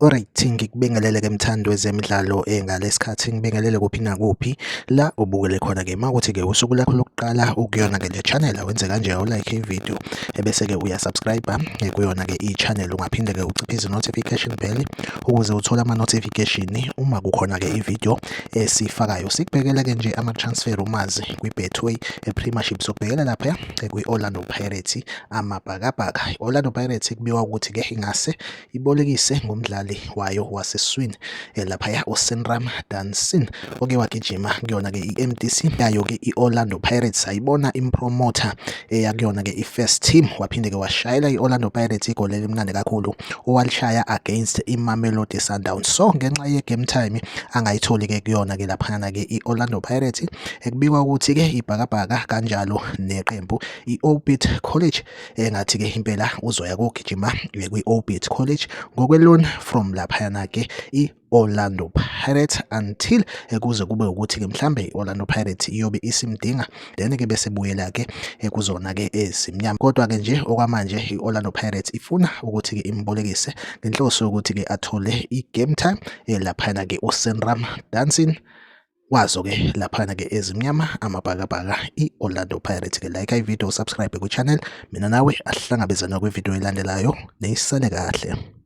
Alright, ngikubingelele ke mthandi wezemidlalo ngalesikhathi ngibingelele kuphi nakuphi la ubukele khona ke makuthi ke usuku lakho lokuqala ukuyona ke le channel awenze kanje awulike i-video ebese ke uyasubscribe kuyona ke i-channel. Ungaphinde ke uciphize notification bell ukuze uthole ama-notification uma kukhona ke i-video esifakayo. Sikubhekela ke nje ama-transfer rumours kwi-Betway e-Premiership, sokubhekela lapha kwi-Orlando Pirates amabhakabhaka. I-Orlando Pirates kubikwa ukuthi ke ingase ibolekise ngomdlali wayo waseswini laphaya uSenram Dansin oke wagijima kuyona-ke i-MDC yayo-ke i-Orlando Pirates, ayibona impromotha eyakuyona-ke i-first team, waphinde-ke washayela i-Orlando Pirates igoli elimnandi kakhulu owalishaya against iMamelodi Sundowns. So ngenxa ye-game time angayitholi-ke kuyona-ke laphayana-ke i-Orlando Pirates, ekubikwa ukuthi-ke ibhakabhaka kanjalo neqembu i-Orbit College engathi-ke impela uzoya kogijima kwi-Orbit College ngokwe-loan from laphayana-ke i-Orlando Pirates until kuze kube ukuthi-ke mhlambe i-Orlando Pirates iyobe isimdinga, then-ke bese buyela-ke kuzona-ke ezimnyama. Kodwa-ke nje okwamanje i-Orlando Pirates ifuna ukuthi-ke imbolekise ngenhloso yokuthi-ke athole i-game time laphayana-ke uSenram Dansin wazo-ke laphana-ke ezimnyama amabhakabhaka i-Orlando Pirates. Ke like i-video, subscribe ku-channel. Mina nawe ahlangabezana kwividiyo elandelayo, nisale kahle.